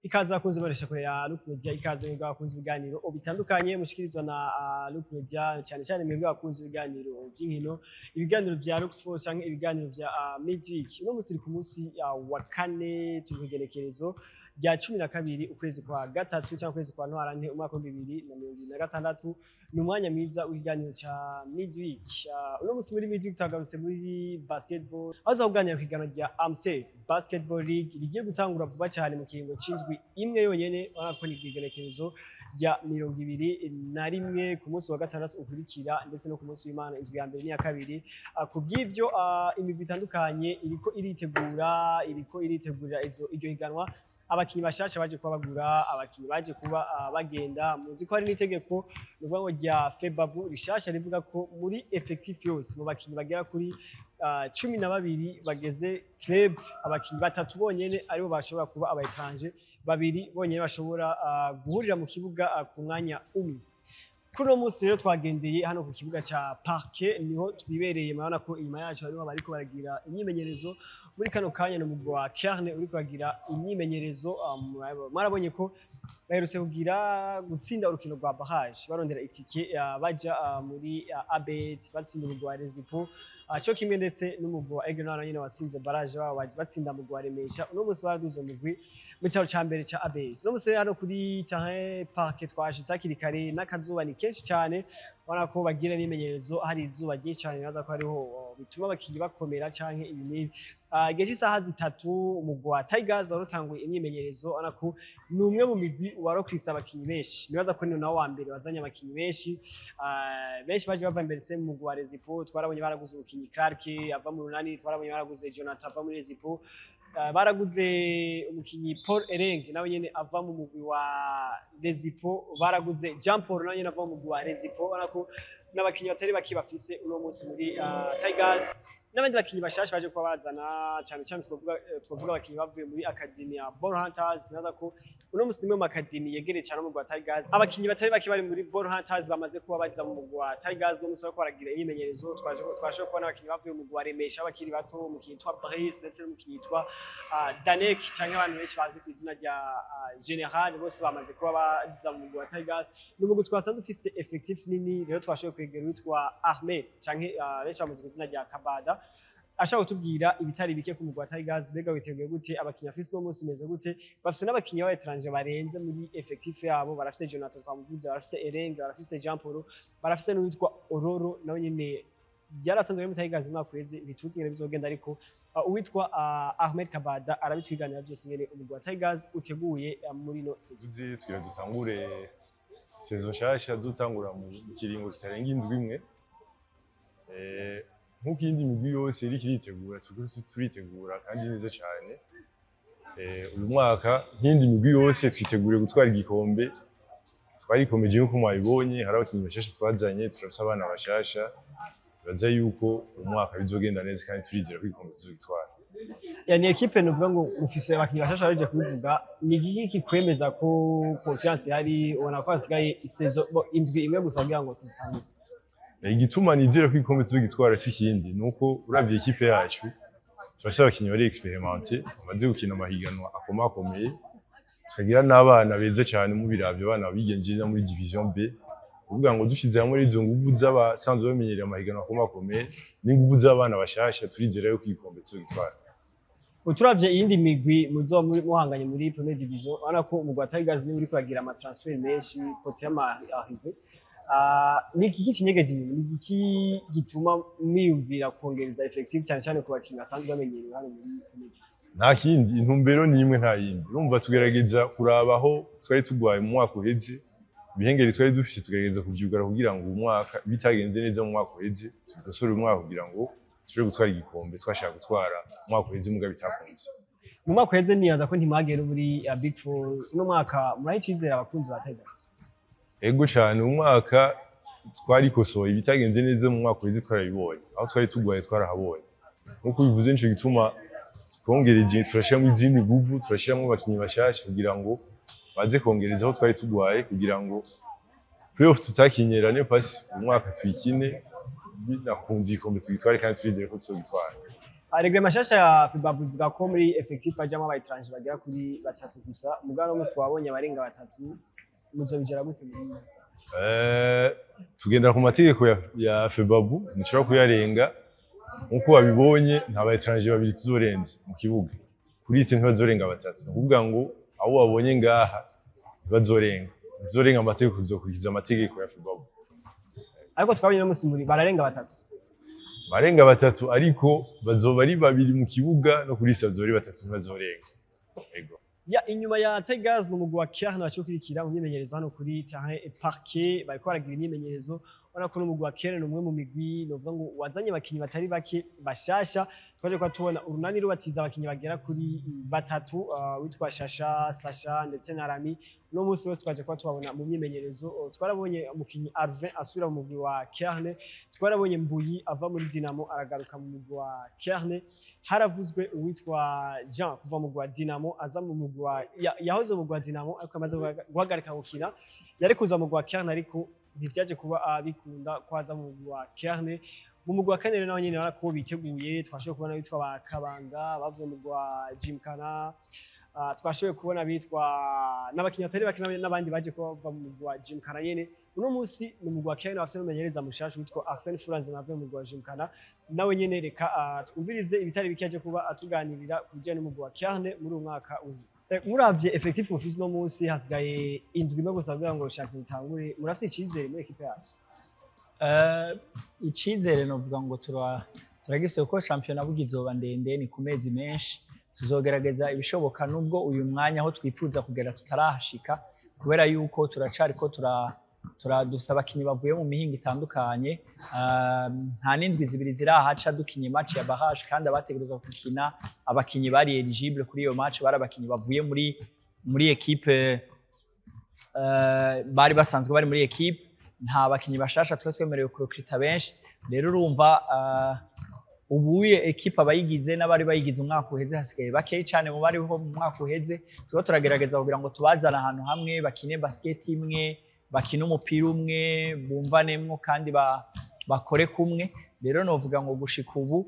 Ikaze abakunzi baresha kure ya Look Media, ikaze mwebwe abakunzi ibiganiro bitandukanye mushikirizwa na Look Media, cyane cyane mwebwe abakunzi ibiganiro by'inkino, ibiganiro vya Look Sport canke ibiganiro vya Midweek. Uno munsi turi ku munsi wa kane, turi kw'igenekerezo rya 12 ukwezi kwa gatatu cyangwa ukwezi kwa ntwarante umwaka wa 2026. Ni umwanya mwiza w'ikiganiro ca Midweek. Uno munsi muri Midweek twagarutse muri basketball, aho tuza kuganira ku ihiganwa rya Amstel Basketball League rigiye gutangura vuba cyane mu kiringo c'indwi imwe yonyene. Urabona ko ni igenekerezo rya 21 ku munsi wa gatandatu ukurikira, ndetse no ku munsi w'Imana indwi ya mbere n'iya kabiri. Ku bw'ivyo, imigwi itandukanye iriko iritegura, iriko iritegurira iryo higanwa. Abakinyi bashasha baje kuba bagura, abakinyi baje kuba bagenda. Muzi ko hari n'itegeko, ni ukuvuga ngo rya FEBABU rishasha, rivuga ko muri effectif yose, mu bakinyi bagera kuri 12 bageze club, abakinyi batatu bonyene aribo bashobora kuba aba étranger, babiri bonyene bashobora guhurira mu kibuga ku mwanya umwe. Kuri uno munsi rero twagendeye hano ku kibuga ca Parquet, niho twibereye. Murabona ko inyuma yacu hariho abariko baragira imyimenyerezo muri kano kanya. Ni umugwi wa Kerne uriko uragira imyimenyerezo. Mwarabonye ko baherutse kugira gutsinda urukino rwa barrage barondera itike baja muri ABT, batsinda umugwi wa Rezipo, co kimwe ndetse n'umugwi wa Aigle Noir nyene watsinze barrage wabo, batsinda umugwi wa Remesha. Uno munsi baraduze umugwi mu cyaro ca mbere ca ABT. Uno munsi hano kuri terrain Parquet twashitse hakiri kare, n'akazuba ni kenshi cyane. Ubona ko bagira imyimenyerezo hari izuba ryinshi cyane, nibaza ko hariho bituma abakinyi bakomera canke ibi n'ibi. Igihe cy'isaha 3 umugwi wa Tigers wari utanguye imyimenyerezo. Ubona ko ni umwe mu migwi warokrise abakinyi benshi, nibaza ko ni nawo wa mbere wazanye abakinyi benshi. Benshi baje bava imbere mu mugwi wa Rezipo. Twarabonye baraguze umukinyi Clark ava mu Runani, twarabonye baraguze Jonathan ava muri Rezipo, baraguze umukinyi Paul Ereng nawe nyene ava mu mugwi wa Rezipo, baraguze Jean Paul nawe nyene ava mu mugwi wa Rezipo. Urabona ko n'abakinyi batari bake bafise uno munsi muri Tigers, n'abandi bakinyi bashasha baje kuba bazana, cyane cyane twavuga abakinyi bavuye muri Academy ya Ball Hunters. Naza ko uno munsi nimwe mu academy yegereye cyane umugwi wa Tigers. Abakinyi batari bake bari muri Ball Hunters bamaze kuba baza mu mugwi wa Tigers. No munsi bariko baragira imyimenyerezo, twaje kubona abakinyi bavuye mu mugwi wa Remesha bakiri bato, umukinyi yitwa Brice ndetse n'umukinyi yitwa Danek, cyangwa abantu benshi bazi ku izina rya General. Bose bamaze kuba baza mu mugwi wa Tigers. Ni umugwi twasanze ufise effectif nini. Rero twashoboye kwegera uwitwa Ahmed, canke benshi bamuzi ku izina rya Kabada, ashaka kutubwira ibitari bike ku mugwi wa Tigers. Mbega witeguye gute? Abakinyi bafise uno munsi umeze gute? Bafise n'abakinyi b'aba étranger barenze muri effectif yabo. Barafise Jonathan twamuvuze, barafise Erenge, barafise Jean Paul, barafise n'uwitwa Ororo nawe nyene yarasanzwe ari muri Tigers umwaka uheze. Ntituzi ingene bizogenda, ariko uwitwa Ahmed Kabada arabitwiganira byose, ingene umugwi wa Tigers uteguye muri no saison. Tuzi tugira dutangure saison nshasha, dutangura mu kiringo kitarenga indwi imwe. Nk'uko iyindi migwi yose iriko iritegura, turiko turitegura kandi neza cane. Uyu mwaka nk'iyindi migwi yose twiteguriye gutwara igikombe. Twarikomeje nk'uko mwabibonye, hari abakinyi bashasha twazanye, turafise abana bashasha. Nibaza yuko uyu mwaka bizogenda neza kandi turizera ko igikombe tuzogitwara. Ya, ni équipe nuvuga ngo ufise abakinyi bashasha baje kubivuga. Ni igiki kikwemeza ko confiance ihari, ubona ko hasigaye saison bo indwi imwe gusa kugira ngo saison itangure? Igituma nizera ko igikombe tuzogitwara si ikindi, nuko uravye équipe yacu, turafise abakinyi bari expérimentés, bamaze gukina amahiganwa akomakomeye, tukagira n'abana beza cane. Mubiravye, abana bigenje neza muri division B. Kuvuga ngo dushize hamwe izo nguvu z'abasanzwe bamenyereye amahiganwa akomakomeye n'inguvu z'abana bashasha, turizera yuko igikombe tuzogitwara. Uturavye iyindi migwi muzoba muri muhanganye muri première division, urabona ko umugwi wa Tigers niwe uriko uragira ama transfert menshi côté y'ama arrivée. Ni igiki kinyegeje inyuma? Ni igiki gituma mwiyumvira kongereza effectif, cyane cyane ku bakinyi basanzwe bamenyerewe hano muri première division? Nta kindi, intumbero ni imwe, nta yindi. Urumva tugerageza kuraba aho twari tugwaye mu mwaka uheze, ibihengeri twari dufise tugerageza kuvyugara kugira ngo uyu mwaka bitagenze neza mu mwaka uheze tubikosore uyu mwaka, kugira ngo dushobore gutwara igikombe twashaka gutwara mu mwaka uheze muga bitakunze. Mu mwaka uheze nibaza ko ntimwagera muri Big Four. Uno mwaka muraha icizere abakunzi ba Tigers? Ego cane, umwaka twarikosoye ibitagenze neza mu mwaka uheze, twarabibonye aho twari tugwaye, twarahabonye. Nkuko bivuze, nico gituma twongereje, turashiramo izindi nguvu, turashiramo abakinyi bashasha kugira ngo baze kongereza aho twari tugwaye, kugira ngo playoff tutakinye l'année passée uyu mwaka tuyikine, binakunze igikombe tugitware, kandi turizere ko tuzogitwara. Règlement mashasha ya FEBABU ivuga ko muri effectif hajamwo aba étranger bagera kuri batatu gusa. Mugabo no twabonye abarenga batatu, muzobijera gute muri Tugendera ku mategeko ya FEBABU, ntishobora kuyarenga. Nkuko wabibonye, nta ba étranger babiri tuzorenza mu kibuga. Kuri liste ntibazorenga batatu. Ni ukuvuga ngo abo wabonye ngaha ntibazorenga amategeko, tuzokurikiza amategeko ya FEBABU. Ariko twabonye no musi muri bararenga batatu. Barenga batatu, ariko bazoba ari babiri mu kibuga, no kuri liste bazoba ari batatu, ntibazorenga. Ego. Ya, inyuma ya Tigers ni umugwi wa Kerne wacukurikira mu myimenyerezo hano kuri terrain parquet. Bariko baragira imyimenyerezo, ubona ko n'umugwi wa Kerne ni umwe mu migwi novuga ngo wazanye abakinyi batari bake bashasha. Twaje kuba tubona Urunani rubatiza abakinyi bagera kuri batatu, witwa Shasha, Sasha ndetse na Rami. Uno munsi wose twaje kuba tubabona mu myimenyerezo. Twarabonye umukinyi Arvin asubira mu mugwi wa Kerne, twarabonye Mbuyi ava muri Dinamo aragaruka mu mugwi wa Kerne, haravuzwe uwitwa Jean kuva mu mugwi wa Dinamo aza mu mugwi wa yahoze mu mugwi wa Dinamo ariko amaze guhagarika gukina, yari kuza mu mugwi wa Kerne ariko ntivyaje kuba bikunda ko aza mu mugwi wa Kerne. Mu mugwi wa Kerne rero naho nyene urabona ko biteguye. Twashoboye kubona abitwa ba Kabanga bavuye mu mugwi wa Gymkhana, twashoboye kubona abitwa n'abakinyi batari bake n'abandi baje kuba bava mu mugwi wa Gymkhana nyene. Uno munsi mu mugwi wa Kerne bafise n'umumenyereza mushasha witwa Arsene Furanze avuye mu mugwi wa Gymkhana. Nawe nyene reka twumvirize ibitari bike yaje kuba atuganirira ku bijanye n'umugwi wa Kerne muri uyu mwaka w'inkino. Muravye effectif mufise uno munsi, hasigaye indwi imwe gusa kugira ngo shampiyona itangure, murafise icizere muri équipe yacu? Icizere novuga ngo turagifise kuko shampiyona burya izoba ndende, ni ku mezi menshi. Tuzogerageza ibishoboka nubwo uyu mwanya aho twifuza kugera tutarahashika, kubera yuko turacariko tura dufise abakinyi bavuye mu mihingo itandukanye. Nta n'indwi 2 zirahaca dukinye match ya barrage, kandi abategerezwa gukina, abakinyi bari éligible kuri iyo match, bari abakinyi bavuye muri équipe, bari basanzwe bari muri équipe. Nta bakinyi bashasha twe twemerewe kurecruta benshi. Rero urumva, ubuye équipe abayigize n'abari bayigize umwaka uheze hasigaye bakeyi cyane mu bariho mu mwaka uheze. Turiko turagerageza kugira ngo tubazane ahantu hamwe, bakine basket imwe, bakine umupira umwe, bumvanemwo kandi bakore kumwe. Rero novuga ngo gushika ubu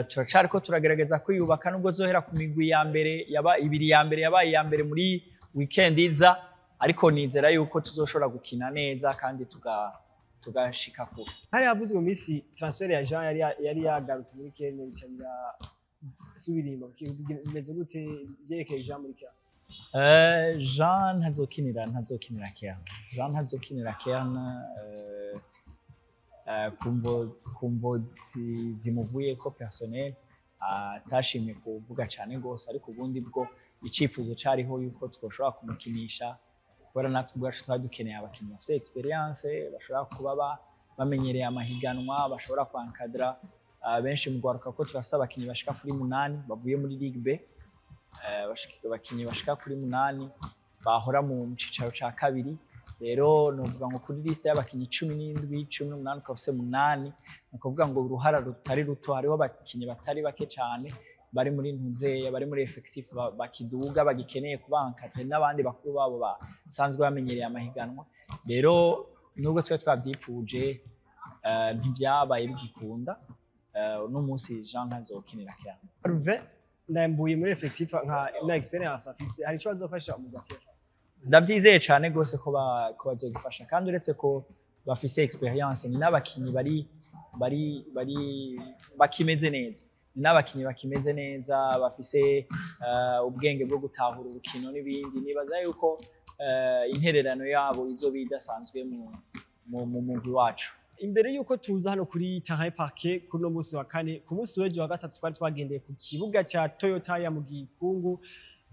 turacariko turagerageza kwiyubaka, nubwo zohera ku migwi ya mbere yaba ibiri ya mbere yabaye iya mbere muri weekend iza, ariko nizera yuko tuzoshobora gukina neza kandi tugashika kure. Hari havuzwe mu minsi transfert ya Jean yari yagarutse muri Kerne, bica birasubira inyuma. Bimeze gute byerekeye Jean muri Kerne? Jean ntazokinira Kerne. Jean ntazokinira Kerne kumvo zimuvuyeko personnel atashimye kuvuga cyane gose, ariko ubundi bwo icifuzo cariho yuko twoshobora kumukinisha, kubera natwe ubwacu twari dukeneye abakinyi bafise expérience, bashobora kuba bamenyereye amahiganwa, bashobora kwencadra benshi mu gwaruka, ko turafise abakinyi bashika kuri munani bavuye muri Ligue B, abakinyi bashika kuri munani bahora mu cicaro ca kabiri. Rero novuga ngo kuri liste y'abakinyi 17, 18, ukaba ufise munani, ni ukuvuga ngo uruhara rutari ruto. Hariho abakinyi batari bake cane bari muri ntuzeya, bari muri effectif bakiduga, bagikeneye kuba encadré n'abandi bakuru babo basanzwe bamenyereye amahiganwa. Rero nubwo twe twavyipfuje, ntivyabaye bigikunda. Uno munsi Jean ntazokinira Kerne. Ruve ndambuye muri effectif nka na expérience afise, hari ico azofasha umugwi wa Kerne? Ndavyizeye cane gose ko bazogifasha, kandi uretse ko bafise expérience, ni n'abakinyi bari bakimeze neza, ni n'abakinyi bakimeze neza, bafise ubwenge bwo gutahura urukino n'ibindi. Nibaza yuko intererano yabo izoba idasanzwe mu mugwi wacu. Imbere yuko tuza hano kuri terrain parquet kuri no munsi wa kane, ku munsi w'ejo wa gatatu twari twagendeye ku kibuga ca Toyota ya mu Gikungu,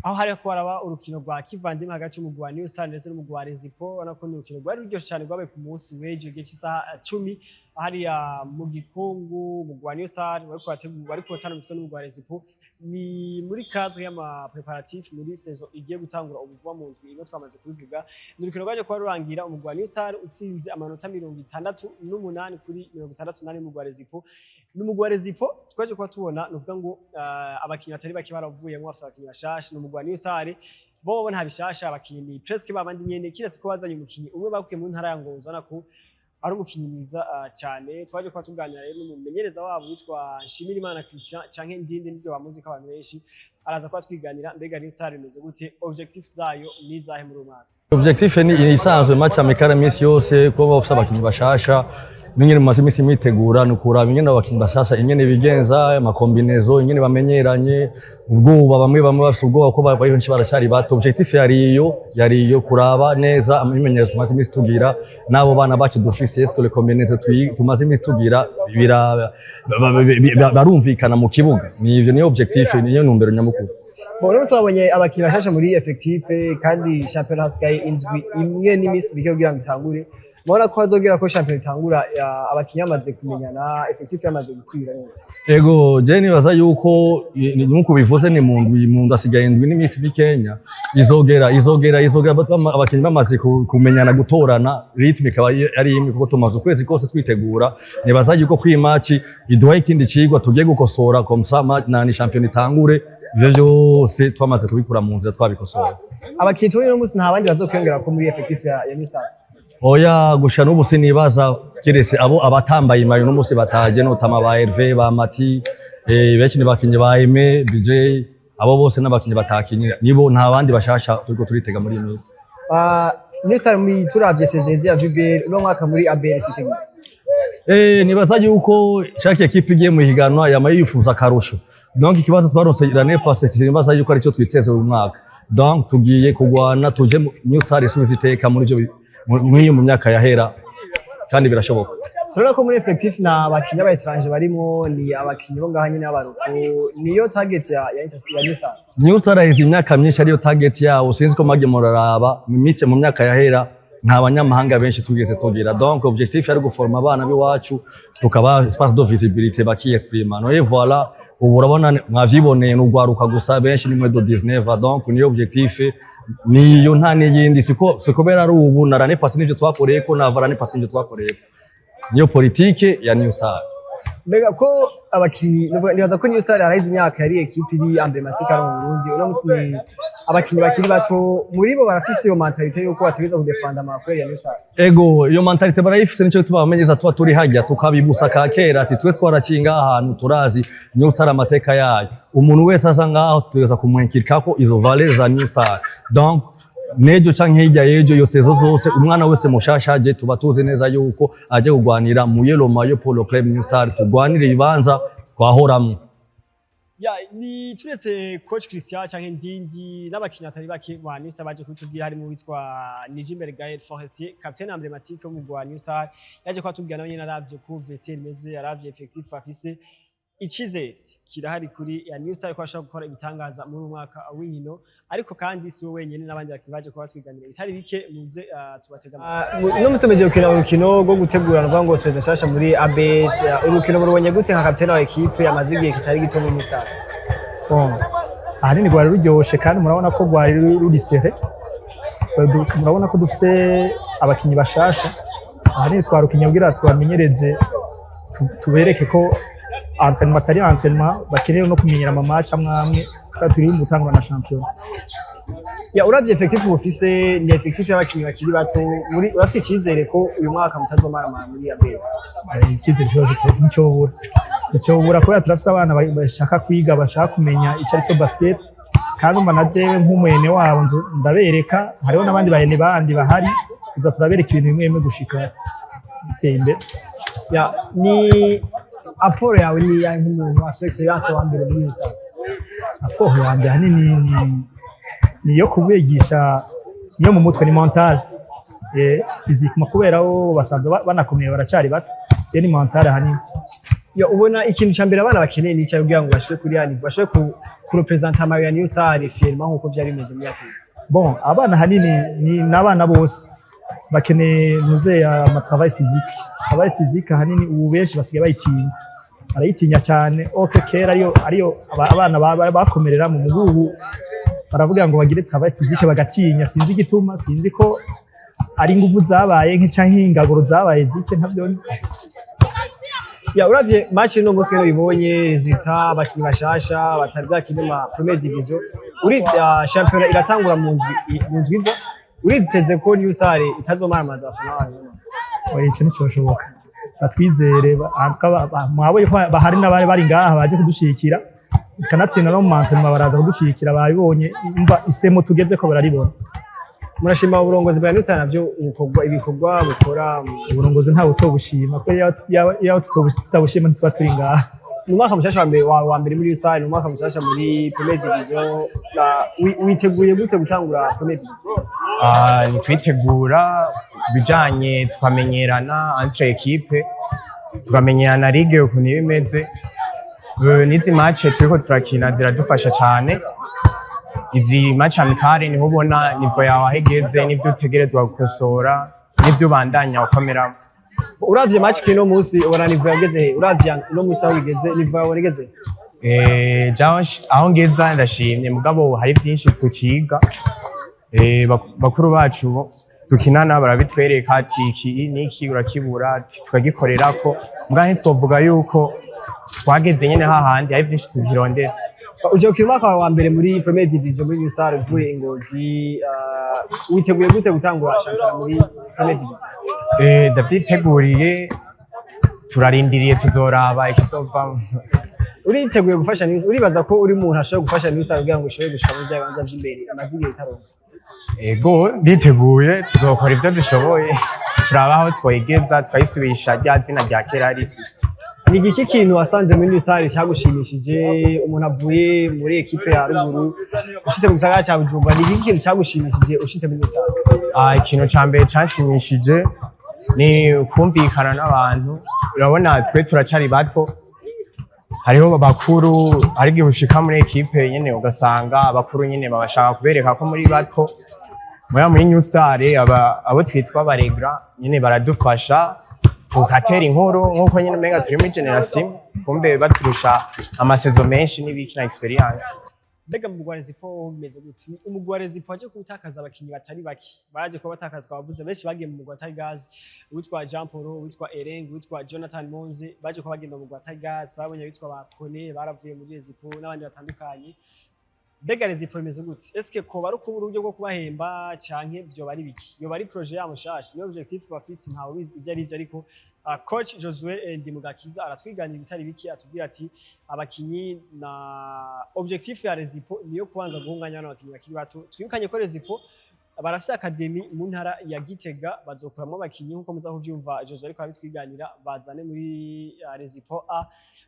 aho hari ko haraba urukino rwa kivandimwe hagati y'umugwi wa New Star ndetse n'umugwi wa Rezipo. Ubona ko ni urukino rwari ruryoshe cyane, rwabaye ku munsi w'ejo igihe cy'isaha 10 hariya mu Gikungu. Umugwi wa New Star wariko urategura, wariko uratana umutwe n'umugwi wa Rezipo. Ni muri cadre y'ama préparatif muri saison igiye gutangura ubu vuba mu ndwi imwe, twamaze kubivuga. Ni urukino rwaje kuba rurangira umugwi wa New Star utsinze amanota 68 kuri 64 umugwi wa Rezipo. N'umugwi wa Rezipo twaje kuba tubona, nuvuga ngo abakinyi batari bake baravuyemo, bafise abakinyi bashasha. N'umugwi wa New Star bo nta bishasha, abakinyi presque babandi nyene, kiretse ko bazanye umukinyi umwe bakuye mu ntara ya Ngozi. Ubona ko Ari umukinyi mwiza cyane. Twaje kuba tuganira rero n'umumenyereza wabo witwa Nshimirimana Christian canke Ndindi, nibyo bamuzi ko abantu benshi. Araza kuba twiganira mbega New Star imeze gute, objectif zayo ni izahe muri uyu mwaka? Objectif ni isanzwe, match amical imisi yose kuba bafise abakinyi bashasha n'ingene mumaze imisi mwitegura, ni ukuraba ingene abakinyi bashasha ingene bigenza, ama combinaisons, ingene bamenyeranye, ubwoba, bamwe bamwe bafise ubwoba ko benshi baracari bato. Objectif yari iyo kuraba neza imimenyerezo tumaze imisi tugira n'abo bana bacu dufise, est-ce que les combinaisons tumaze imisi tugira barumvikana mu kibuga. Ni ivyo, niyo objectif, niyo ntumbero nyamukuru. Bon, rero twabonye abakinyi bashasha muri effectif, kandi championnat hasigaye indwi imwe n'imisi mike kugira ngo itangure. Mubona ko hazogera ko championnat itangura abakinyi bamaze kumenyana, effectif yamaze gukwira neza? Ego, je nibaza yuko nkuko bivuze ni mu ndwi hasigaye indwi n'iminsi mikenya, izogera abakinyi bamaze kumenyana, gutorana, rythme ikaba ari imwe, kuko tumaze ukwezi kose twitegura. Nibaza yuko kuri match iduha ikindi cigwa tugiye gukosora, comme ça na ni championnat itangure ivyo vyose twamaze kubikura mu nzira, twabikosora. Abakinyi tubonye uno munsi, nta bandi bazokwiyongera ko muri effectif ya New Star? Oya, gusha n'ubu sinibaza, kiretse abo abatambaye i maillot n'umunsi bataje, notamment ba Hervé, ba Mati, benshi ni bakinyi ba Aime, BJ, abo bose n'abakinyi batakinye nibo, nta bandi bashasha turiko turitega muri iyi minsi. New Star muri turavye saison ya VBL, uno mwaka muri ABL twiteguye? Nibaza yuko chaque équipe igiye mu higanwa yama yifuza akarusho. Donc ikibazo twaronse l'année passée, nibaza yuko aricyo twiteze uyu mwaka. Donc tugiye kugwana tuje New Star isubiza iteka muri ivyo muri mu myaka yahera, kandi birashoboka. Turabona ko muri effectif nta bakinyi b'aba étranger barimwo, ni abakinyi bo ngaha nyene b'aba locaux. Niyo target ya New Star? New Star iheze imyaka myinshi ariyo target yawo. Sinzi ko mwagiye muraraba mu minsi, mu myaka yahera nta banyamahanga benshi twigeze tugira. Donc objectif yari guforma abana b'iwacu, tukaba espace de visibilité, bakiexprima. Noye voilà, ubu urabona mwavyiboneye, n'urwaruka gusa, benshi ni moins de 19. Donc niyo objectif, niyo, nta n'iyindi. Siko kubera ari ubu na l'année passée nivyo twakoreyeko, na l'année passée nivyo twakoreyeko, niyo politique ya New Star. Mbega ko abakinyi, nibaza ko New Star haraheze imyaka yari équipe iri emblématique hano mu Burundi, uno musi ni abakinyi bakiri bato, muri bo barafise iyo mentalité yuko bategerezwa kudefanda ama couleurs ya New Star? Ego, iyo mentalité barayifise. Nico gituma abamenyereza tuba turi hajya tukabibusa ka kera ati twe twarakinga ahantu, turazi New Star, amateka yayo. Umuntu wese aza ngaho tugereza kumwenkirikako izo valeurs za New Star. Donc nejo canke hirya y'ejo, iyo saison zose, umwana wese mushasha aje, tuba tuzi neza yuko aje kugwanira mu yellow maillot pour le club New Star, tugwanire ibibanza twahoramwo. Ya, ni turetse coach Christian canke Ndindi n'abakinyi atari bake ba New Star baje kutubwira, harimo witwa Nijimbere Gaël Forestier, capitaine emblématique wo mu rwa New Star, yaje kwatubwira nawe nyene aravye ko vestiaire imeze, aravye effectif afise, icizere kirahari kuri ya New Star ko ashobora gukora ibitangaza muri uyu mwaka w'inkino. Ariko kandi si we wenyene, n'abandi bakinyi baje kuba twiganira bitari bike. Muze tubatega amatwi. Uno musi tumejeje gukina urukino rwo gutegura, nukuvuga ngo saison nshasha muri ABS. Urukino murubonye gute nka capitaine wa équipe amaze igihe kitari gito muri New Star? Bon, ahanini rwari ruryoshe, kandi murabona ko rwari ruri serré. Murabona ko dufise abakinyi bashasha. Ahanini twarukinye kugira tubamenyereze, tubereke ko entraînement atari entraînement, bakeneye no kumenyera ama match amwe amwe, kubera turi mu gutangura na championnat. Ya, uravye effectif mufise, ni effectif y'abakinyi bakiri bato, muri urafise icizere ko uyu mwaka mutazomaramara muri ABL? Icyizere kibazo nticobura, kubera turafise abana bashaka kwiga, bashaka kumenya ico ari cyo basket, kandi umva na jewe nk'umwene wabo ndabereka. Hariho n'abandi bahene bandi bahari, tuza turabereka ibintu bimwe bimwe gushika biteye imbere. Ya, ni apport yawe ni ya nk'umuntu afise expérience wa mbere muri New Star? Apport yanjye ahanini ni iyo kubigisha, niyo mu mutwe, ni mental, physiquement, kubera bo basanzwe banakomeye, baracari bato. Je ni mental ahanini. Ya, ubona ikintu ca mbere abana bakeneye ni icyayi kugira ngo bashike kuri ya niveau, bashobore kurepresenta maillot ya New Star fièrement nkuko vyari bimeze mu myaka iheze? Bon, abana ahanini ni n'abana bose bakeneye ntuze ama travail physique. Travail physique ahanini ubu benshi basigaye bayitinya, barayitinya cyane. Ok, kera ariyo abana bakomerera mu mugubu, baravuga ngo bagire travail physique bagatinya. Sinzi igituma, sinzi ko ari inguvu zabaye nke canke ingaburo zabaye zike, ntavyo nzi. Ya, uravye match no munsi rero, ibonye résultat, abakinyi bashasha batari bwakine ma première division, uri championnat iratangura mu ndwi iza, uriteze ko New Star itazomaramaza abafana bayo? Oya, ico nticoshoboka. Batwizere, en tout cas, mwabonye ko bahari n'abari bari ngaha baje kudushigikira, kanatsinda no mu entraînement baraza kudushigikira. Babibonye, umva isemo tugeze ko bararibona. Murashima uburongozi bwa New Star navyo ibikorwa bukora? Uburongozi ntawe utobushima, kuko iyo tutabushima ntituba turi ngaha. Ni umwaka mushasha wa mbere wa mbere muri New Star, ni umwaka mushasha muri Première Division. Witeguye gute gutangura Première Division? Ah, ni kwitegura bijanye tukamenyerana entre équipe, tukamenyerana ligue ukuntu iba imeze. N'izi match turiko turakina ziradufasha cane. Izi match amicale niho ubona niveau yawe aho igeze, n'ivyo utegerezwa gukosora, n'ivyo ubandanya ukomeramo. Uravye match kino munsi, ubona niveau yageze he? Uravye uno munsi aho bigeze, niveau yawe igeze he? Aho ngeza ndashimye, mugabo hari byinshi tuciga. Bakuru bacu dukinana barabitwereka ati iki niki urakibura, ati tukagikorerako. Mugabo ntitwovuga yuko twageze nyene hahandi, hari byinshi tukirondera. Uje gukina umwaka wawe wa mbere muri Première Division muri New Star uvuye i Ngozi, witeguye gute gutangura shampiyona muri Première Division? Ndavyiteguriye, turarindiriye, tuzoraba ikizovamwo. Uriteguye gufasha New, uribaza ko uri umuntu ashobora gufasha New Star kugira ngo ishobore gushika muri bya bibanza vy'imbere imaze igihe itaronka? Ego, nditeguye, tuzokora ivyo dushoboye, turaba aho twegeza tukayisubisha rya zina rya kera yari ifise. Ni igiki kintu wasanze muri New Star cyagushimishije? Umuntu avuye muri ekipe ya ruguru ushitse mu gisagara ca Bujumbura, ni igiki kintu cyagushimishije ushitse muri New Star? Ah, ikintu ca mbere canshimishije ni kumvikana n'abantu. Urabona twe turacari bato, hariho bakuru. Hari igihe ushika muri ekipe nyene ugasanga abakuru nyene babashaka kubereka ko muri bato. Muri New Star, abo twitwa abaregra nyene baradufasha, tukatera inkuru nkuko nyene umenga turi muri génération, kumbe baturusha ama saisons menshi n'ibiki na expérience. Mbega mu mugwi wa Rezipo bimeze gute? Umugwi wa Rezipo waje gutakaza abakinyi batari bake, baje kuba batakaza, twabavuze benshi bagiye mu mugwi wa Tigers, uwitwa Jean Paul, uwitwa Ereng, uwitwa Jonathan Monze, baje kuba bagenda mu mugwi wa Tigers. Twabonye abitwa ba Kone baravuye muri Rezipo n'abandi batandukanye. Mbega Rezipo bimeze gute? Eske ko bari ukubura uburyo bwo kubahemba canke vyoba ari biki? Yoba ari projet yabo nshasha, niyo objectif bafise, ntawe ubizi ivyo ari vyo. Ariko coach Josue Ndimugakiza aratwiganira ibitari biki, atubwira ati abakinyi na objectif ya Rezipo niyo kubanza guhunganya bano bakinyi bakiri bato. Twibukanye ko Rezipo barafise academy mu ntara ya Gitega, bazokuramwo abakinyi nkuko muza kuvyumva Josue ariko arabitwiganira, bazane muri Rezipo A.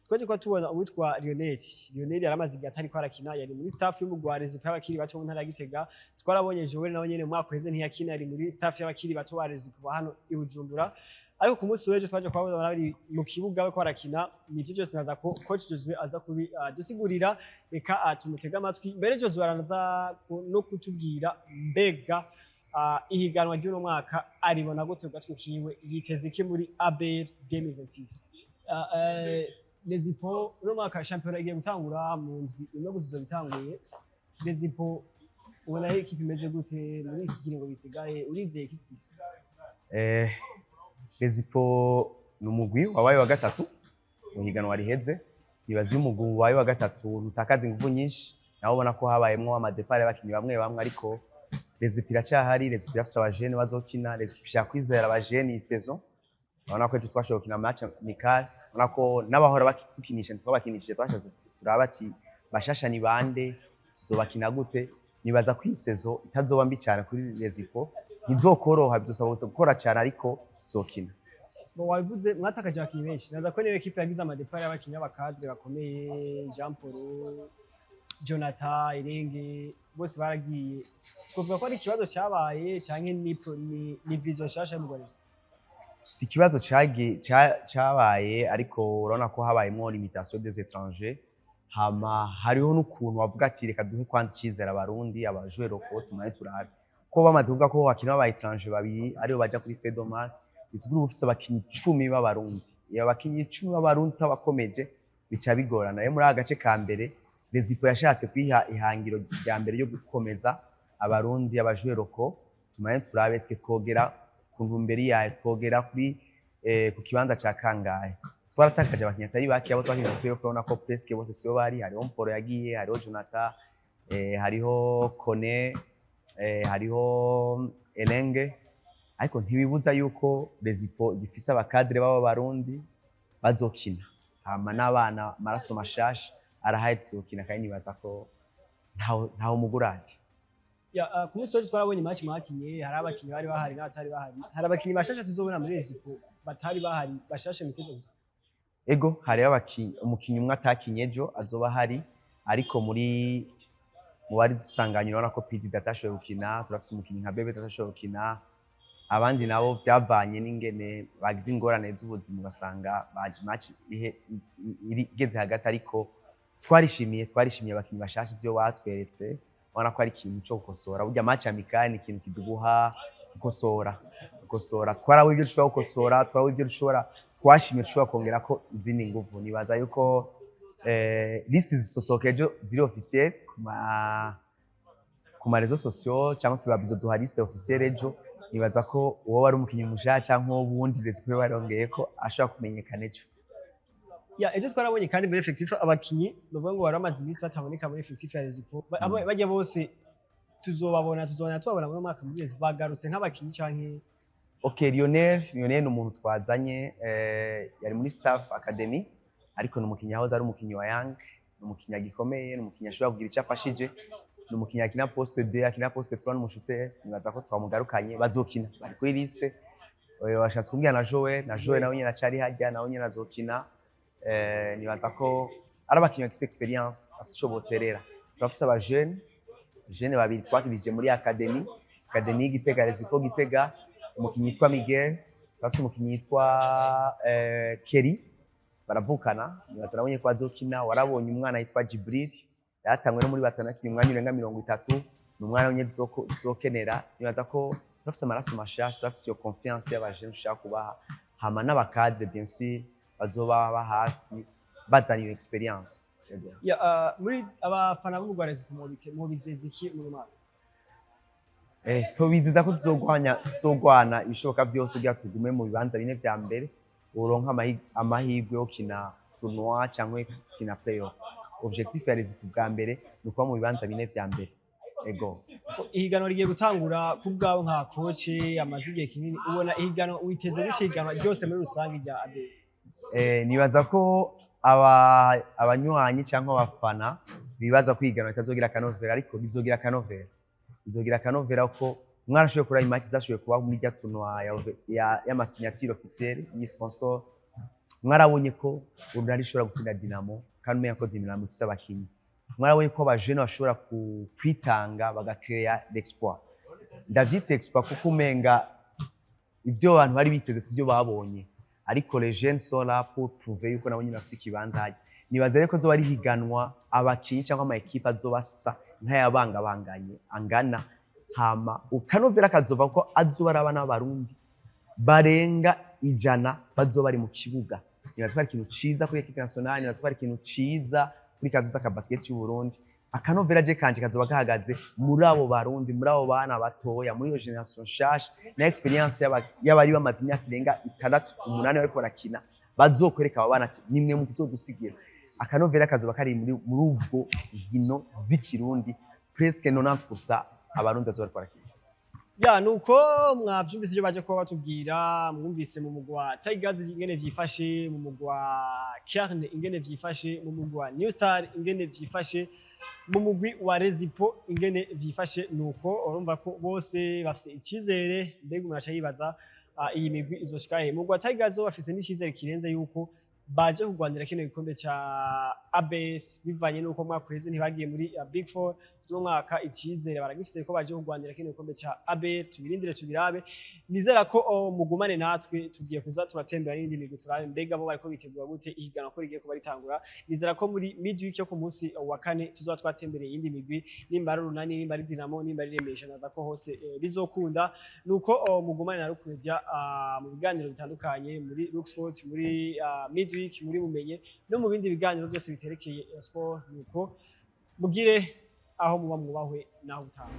Twaje kuba tubona uwitwa Lionel. Lionel yaramaze igihe atariko arakina, yari muri staff y'umugwi wa Rezipo y'abakiri bato mu ntara ya Gitega. Twarabonye Joel, nawe nyene mu mwaka uheze ntiyakina, yari muri staff y'abakiri bato ba Rezipo hano i Bujumbura. Ariko ku munsi w'ejo twaje kubabona bari mu kibuga bariko barakina. Nivyo byose nibaza ko coach Josue aza kubidusigurira. Reka tumutege amatwi. Mbere Josue araza no kutubwira mbega ihiganwa ry'uno mwaka aribona gute gatwe kiwe, yiteze iki muri ABL 2026? Rezipo uno mwaka shampiyona igiye gutangura mu ndwi imwe gusa izoba itanguye. Rezipo ubona ekipe imeze gute muri iki kiringo bisigaye? Urizeye ekipe ifise? Rezipo ni umugwi wabaye wa gatatu mu higanwa riheze. Nibaza iyo umugwi wabaye wa gatatu ntutakaza ingufu nyinshi, nawe ubona ko habayemwo ama départs y'abakinyi bamwe bamwe, ariko Rezipo iracyahari. Rezipo irafise abajene bazokina. Rezipo ishaka kwizera abajene iyi saison. Urabona ko ejo twashoboye gukina match amical, urabona ko n'abahora dukinisha ntitwabakinishije, twashatse turaba ati bashasha ni bande, tuzobakina gute. Nibaza ko iyi saison itazoba mbi cyane kuri Rezipo. Ntizokoroha, bizosaba gukora cyane, ariko tuzokina. Bo wabivuze, mwatakaje abakinyi benshi. Naza ko niyo ekipe yagize ama départs y'abakinyi b'aba cadres bakomeye, Jean Paul, Jonathan Irenge, bose baragiye. Twavuga ko ari ikibazo cyabaye canke ni vision nshasha y'umugwi wa Rezipo? Si ikibazo cyabaye, ariko urabona ko habayemo limitation des étrangers. Hama hariho n'ukuntu bavuga ati reka duhe kwanza icyizere abarundi, aba joueurs locaux, tumaye turabe ko bamaze kuvuga ko hakina aba étrangers babiri aribo baja kuri Fedomar. Isigura uba ufise abakinyi 10 b'abarundi. Iyo abakinyi 10 b'abarundi utabakomeje bica bigorana. Rero muri aka gace ka mbere Rezipo yashatse kwiha ihangiro rya mbere ryo gukomeza abarundi, aba joueurs locaux, tumaye turabe twe twogera ku ntumbero yayo, twogera kuri ku kibanza ca kangahe. Twaratakaje abakinyi atari bake. Abo twakinye kuri playoff urabona ko presque bose sibo bari. Hariho Mporo yagiye, hariho Jonathan, hariho Kone, hariho Elenge. Ariko ntibibuza yuko Rezipo gifise aba cadres b'aba Barundi bazokina, hama n'abana amaraso mashasha arahari, tuzokina kandi nibaza ko ntawe muguraje. Ya, ku munsi w'ejo twarabonye match mwakinye, hari abakinyi bari bahari n'abatari bahari. Hari abakinyi bashasha tuzobona muri Rezipo batari bahari, bashasha miteze gusa? Ego, hariho umukinyi umwe atakinye ejo azoba ahari, ariko muri mu bari dusanganye urabona ko Pidi atashoboye gukina, turafise umukinyi nka Bebe atashoboye gukina, abandi nabo byavanye n'ingene bagize ingorane z'ubuzima, ugasanga baje match igeze hagati. Ariko twarishimiye abakinyi bashasha, ivyo batweretse ubona ko ari ikintu cyo gukosora. Burya match amicale ni ikintu kiduguha gukosora. Twarawe ibyo dushobora gukosora, twarawe ibyo dushobora, twashimye dushobora kongera ko izindi nguvu. Nibaza yuko liste zisosoka ejo ziri officiel ku ma réseaux sociaux cyangwa FIBA bizoduha liste officielle ejo. Nibaza ko uwo wari umukinyi mushasha cyangwa uwundi Rezipo barongeye ko ashobora kumenyekana ejo. Ya, ejo twarabonye kandi muri effectif abakinyi bavuga ngo bari bamaze iminsi bataboneka muri effectif ya Rezipo. Bajya bose tuzobabona, tuzobona tubabona muri mwaka muri Rezipo bagarutse nk'abakinyi canke? Okay, Lionel ni umuntu twazanye, yari muri staff academy, ariko ni umukinyi yahoze ari umukinyi wa Young, ni umukinyi agikomeye, ni umukinyi ashobora kugira icyo afashije, ni umukinyi akina poste 2, akina poste 3, n'umu shooter. Nibaza ko twamugarukanye, bazokina, bari kuri liste. Washatse kumbwira na Joel nawe nyene acari hajya, nawe nyene azokina. Nibaza ko ari abakinyi bafise expérience, bafise ico boterera. Turafise aba jeunes babiri twakirije muri academy y'Igitega, Rezipo Gitega, umukinyi yitwa Miguel, turafise umukinyi yitwa Kerry, baravukana, nibaza nabonye ko azokina. Warabonye umwana yitwa Jibril, yaratangwe no muri batanu, akina umwanya urenga 30, ni umwana nyene tuzokenera. Nibaza ko turafise amaraso mashasha, turafise iyo confiance y'aba jeunes dushaka kubaha, hama n'aba cadres bien sûr bazoba ba hafi bazana iyo expérience. Yego. Ya, muri abafana b'umugwi wa Rezipo mubizeza iki muri mwaka? Tubizeza ko tuzogwana ibishoboka byose kugira tugume mu bibanza bine vya mbere, uronka amahirwe yo kina tournoi cyangwa kina playoff. Objectif ya Rezipo bwa mbere ni ukuba mu bibanza bine vya mbere. Ego. Ihiganwa rigiye gutangura, ku bwawe nka coach amaze igihe kinini, ubona ihiganwa witeze gute, ihiganwa ryose muri rusange rya ABL? Nibaza ko abanywanyi cyangwa abafana bibaza ko ihiganwa ritazogira akanovera, ariko rizogira akanovera, rizogira akanovera ko mwarashoboye kuraba i match zashoboye kuba muri rya tournoi y'ama signature officielle y'i sponsor. Mwarabonye ko Urunani ishobora gutsinda Dinamo kandi umenya ko Dinamo ifise abakinyi. Mwarabonye ko aba jeunes bashobora kwitanga bagakeya l'exploit. Ndavyita exploit kuko umenga ivyo abantu bari biteze sivyo babonye, ariko les jeunes sont là pour prouver yuko nabo nyine bafise ikibanza hajya. Nibaza rero ko zoba ari higanwa abakinyi cyangwa ama équipes azoba asa nk'ayabangabanganye angana, hama ukanovera kazova ko azoba ari abana b'Abarundi barenga 100 bazoba bari mu kibuga. Nibaza ko ari ikintu ciza kuri équipe nationale, nibaza ko ari ikintu ciza kuri kazoza ka basket y'u Burundi. Akanovera je kanje kazoba gahagaze muri abo Barundi, muri abo bana batoya, muri iyo génération nshasha na expérience y'abari bamaze imyaka irenga 6, 8 bariko barakina, bazokwereka abo bana ati nimwe mu kuzodusigira. Akanovera kazoba kari muri ubwo nkino z'Ikirundi, presque 90% Abarundi bazoba bariko barakina. Ya, nuko mwavyumvise ibyo baje kuba batubwira. Mwumvise mu mugwi wa Tigers ingene vyifashe, mu mugwi wa Kern ingene vyifashe, mu mugwi wa New Star ingene vyifashe, mu mugwi wa Rezipo ingene vyifashe. Nuko urumva ko bose bafise icizere. Mbega umuntu aca yibaza, iyi migwi izoshika he? Mu mugwi wa Tigers bo bafise n'icizere kirenze yuko baje kurwanira kino gikombe ca ABS, bivanye n'uko mwaka uheze ntibagiye muri Big Four. Uno mwaka icizere baragifise ko baje kurwanira kino gikombe ca ABL. Tubirindire tubirabe. Nizera ko mugumane natwe, tugiye kuza turatembera n'indi migwi turabe mbega bo bariko bitegura gute ihiganwa ko rigiye kuba ritangura. Nizera ko muri midweek yo ku munsi wa kane tuzoba twatembereye iyindi migwi, nimba ari Urunani, nimba ari Dinamo, nimba ari Remesha, naza ko hose bizokunda. Nuko mugumane na Rukumedia mu biganiro bitandukanye muri Rock Sports, muri midweek, muri Mumenye no mu bindi biganiro byose biterekeye sport. Nuko mugire aho muba mwubahwe naho utaha.